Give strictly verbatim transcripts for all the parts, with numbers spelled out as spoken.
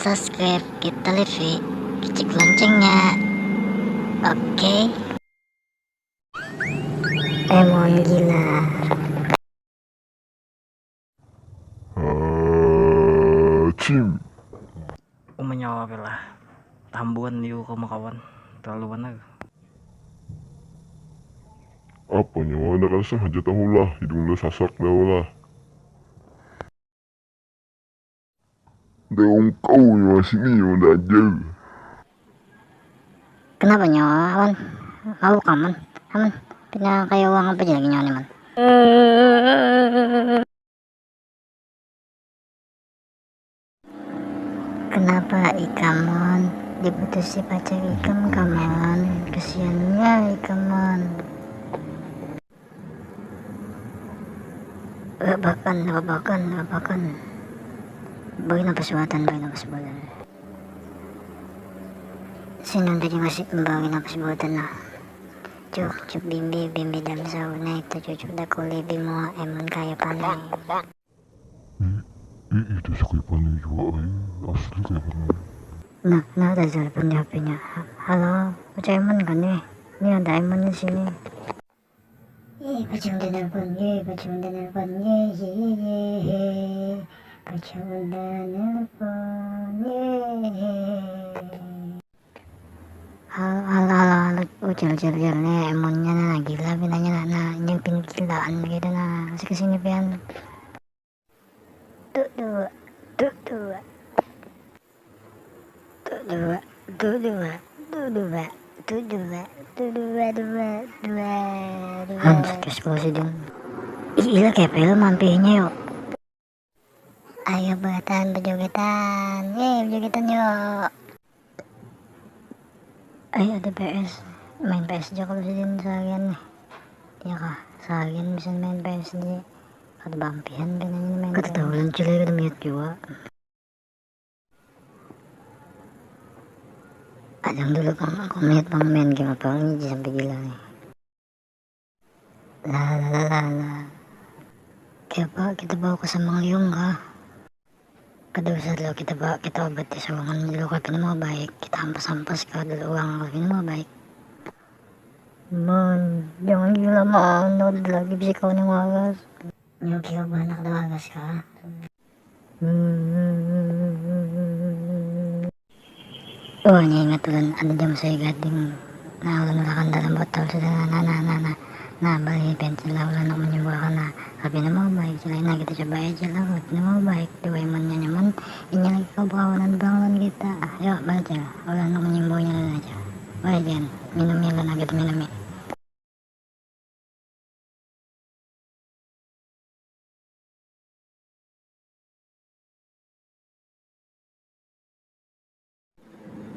Subscribe kita live, kecil loncengnya. Oke. Emon gila. Hacim. Uma nyawa bela. Tambuan yu kawan-kawan. Terlalu banar. Apa nyawa anda kan sengaja tahulah, hidung dah sasak dah lah. Dongkau nyawa sini nyawa dah ajar. Kenapa nyawa awan? Mabuk aman? Aman? Pina kaya uang apa aja lagi nyawa ni man? Kenapa ikam mon diputusi pacar ikam kamon? Kesiannya ikam mon. Labakan, labakan, labakan. Bagi napas buatan, bagi napas buatan. Sinun tadi masih bagi napas buatan nah. Cuk cuk bimbi bimbi dam sauna itu cucuk dakuli bimua emon kaya panai. Ih, ih itu si kaya panai jua ai, asli kaya panai. Nah, nah ada telepon di H P-nya. Halo, Ucaiman kan nih? Ini ada Aiman di sini. Ih, pacang udah nelpon, ye, pacang udah nelpon, ye, ye, ye, ye, he. Pacang udah nelpon, ye, he. Halo, halo, halo, halo, ucil, ucil, ucil, nih, emonnya nah, gila pinanya nah, nah, nyepin gilaan gitu nah, masih kesini pian. Tuh dua, tuh dua, tuh dua, tuh dua, tuh dua, tuh dua, tuh dua, dua, dua, dua. Hans, kes kalau sidin. Ih, ila kepel mampihnya yuk. Ayo batan bejogetan, ye bejogetan yuk. Ayo ada P S, main P S aja kalau sidin seharian nih. Ya kah, seharian bisa main P S di kada bampihan kan ini main. Kada tahu lan cilai kada miat jua. Ajang dulu pang aku miat pang main game apa ini sampai gila nih. Lah lah lah lah lah. Kaya apa kita bawa ke Samang Liung kah? Kada usah dulu kita bawa, kita obati sawangan dulu kalau pina mau baik, kita ampas-ampas kah dulu uang kalau pina mau baik. Man, jangan gila man, ada lagi bisi kawan yang waras. Nyuki banak ada waras kah? Wah nya ingat ulun ada jam saya gading. Nah ulun ulakan dalam botol sudah nah nah nah nah nah nah bali pensil lah ulun nak menyembuhkan nah tapi nama baik selain nah kita coba aja lah kalau tidak mau baik dua imannya nyaman ini lagi kau berkawanan bangun kita ah yuk baca ulun nak menyembuhnya ulun aja baik jan minum ya ulun agar minum ya.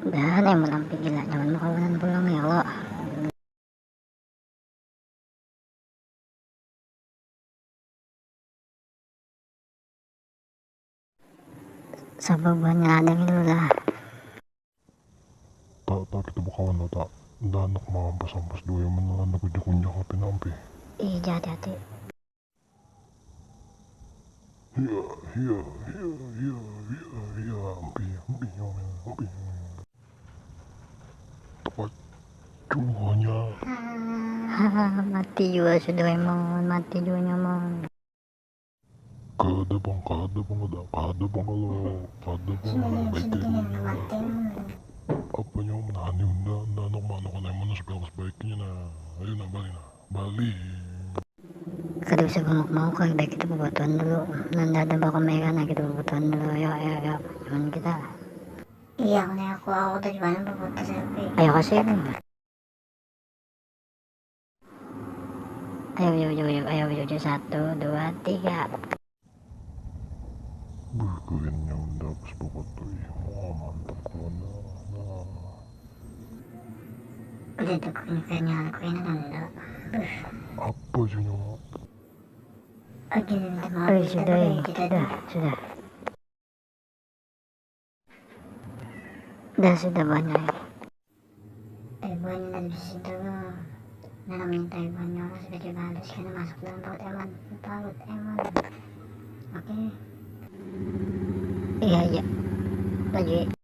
Dah nih menampik gila nyaman bakawanan pulang ya Allah. Sabar buhannya ladang dulu lah. Tak, tak kita bakawan lo tak. Dah anak maampas-ampas dua yang menelan aku jakunjak api nampi. Ih, jadi hati. Hiya, hiya, hiya, hiya, hiya, hiya, ampi, ampi, ampi, ampi. Tepat jua nya. Hahaha, mati jua si Doraemon, mati jua nyaman. Kada bang, kada bang, kada, kada bang kalau kada bang kalau baik dari nya. Apa nyawa menahan ni unda, unda anak manuk anak mana supaya lekas baiknya nah. Ayo nah balik nah, balik. Kada usah banguk mau kali baik kita bebatuan dulu. Nanda ada bawa kamera nah kita bebatuan dulu. Ayo ayo ayo. Jangan kita. Iya aku nih aku aku tuh gimana bebatuan selfie. Ayo kasih. Ayo ujuk ujuk ujuk ayo ujuk ujuk satu dua tiga. Buh kerennya unda pas bapak tuh ih wah mantap kawan dah. Udah tuh kerennya aku ini unda. Buh. Apa sih nyawa? Oke minta maaf. Oh, ya, sudah ya. Kita sudah sudah. Dah sudah banyak. Eh banyak dari situ loh. Nah minta banyak orang sudah juga habis karena masuk dalam perut emon, perut emon. Oke. Iya iya. lagi.